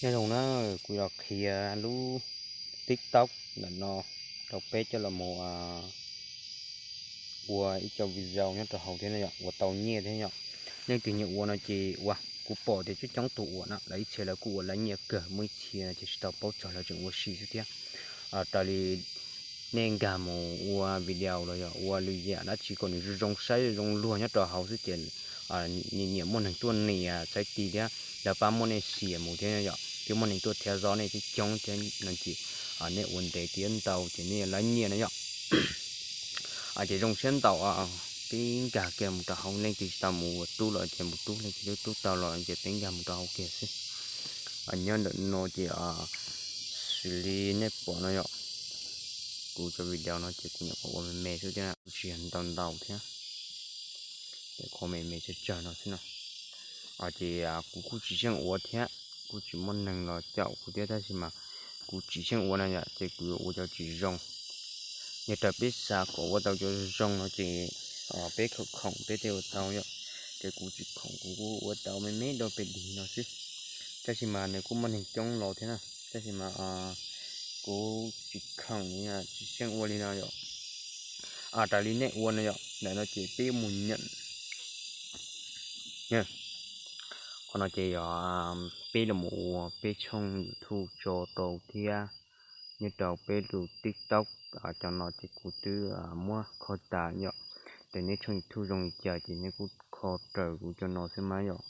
Nyob zoo na, kuv los qhia lub TikTok ntawm no rau peb coj los mus ua ib co video nyob rau hauv thiab no yom, ua tau nyiaj thiab yom. Leej twg nyiam ua no ces ua, kuv pom tias coob coob tus ua na, lawv ib txhia lawv kuj ua lawv nyiaj kawg, muaj ib txhia no ces tsis tau paub txog, lawv tseem ua si xwb thiab. Raws li nej nkag mus ua video los yog ua lwm yam dab tsi kom nws zoo zoo saib zoo luag nyob rau hauv xwb ces nyiam nyiam muaj neeg tuaj nias txhais tes thiab lawv pab muab nej xiam mus thiab yom, thiab muaj neeg tuaj thiab zov nej coob coob thiab no ces nej ua ntev thiab ntau ces nej yuav lawv nyiaj no yom. Ces zoo siab ntau, peb nkag kiag mus rau hauv, leej twg tsis tau mus ua tub los ces mus tub, leej twg twb tau los ces peb nkag mus rau hauv kiag xwb. Nyob ntawm no ces xws li nej pom no yom, kuv cov video no ces kuv nyuam qhuav ua me me xwb thiab, kuv tsis ntau ntau thiab, ces qhov me me tsawg tsawg no xwb no. Ces kuv kuj tsis xyeej ua thiab, kuj tsis muaj neeg los caum kuv thiab, tab sis mas kuv tsis xyeej ua no yom, ces kuv yuav ua cov tsis zoo. Yog raws peb xav kom ua tau cov zoo no ces peb khoom khoom peb thiaj ua tau yom. Ces kuv tsis khoom, kuv kuj ua tau me me dua pem dig no xwb, tab sis mas nws kuj muaj neeg coob los thiab na, tab sis mas kuv tsis khoom, tsis xyeej ua li no yom. Raws li nej ua no yom, ntawm no ces peb mus nyeem. Qhov no ces yog peb los mus ua peb tshooj YouTube tso rau thiab nyob rau peb lub TikTok. Cov no ces kuv twb muab kho tas yom. Ces nej tshooj YouTube zoo li cas ces nej kuj kho raws kuv cov no xwb mas yom.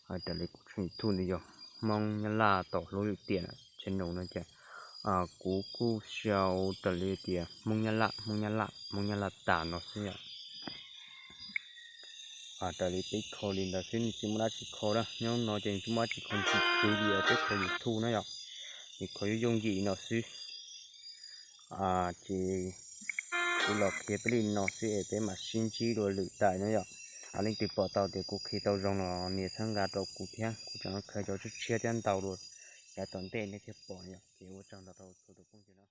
Raws li kuv tshooj YouTube ntawd yog Hmoob Nyab Laj Tom Hlub Lwm Tiam channel no ces kuv kuj sau raws li tias Hmoob Nyab Laj, Hmoob Nyab Laj, Hmoob Nyab Laj tas no xwb yom. Raws li peb kho li ntawd xwb, nws tsis muaj dab tsi kho na, nyob no ces nws tsis muaj dab tsi kho, nws tsis khwv li peb kho YouTube na yom. Nws kho yooj yooj yim no xwb. Ces kuv los qhia peb li no xwb es peb mam sib ntsib dua lwm daim no yom. Leej twg pom tau tias kuv qhia tau zoo los nias txhawb nqa rau kuv thiab, kuv tseem khaws cov tshiab tshiab thiab ntau dua yav tom ntej nej thiaj pom yom. Ces ua tsaug ntau rau txhua tus phooj ywg na.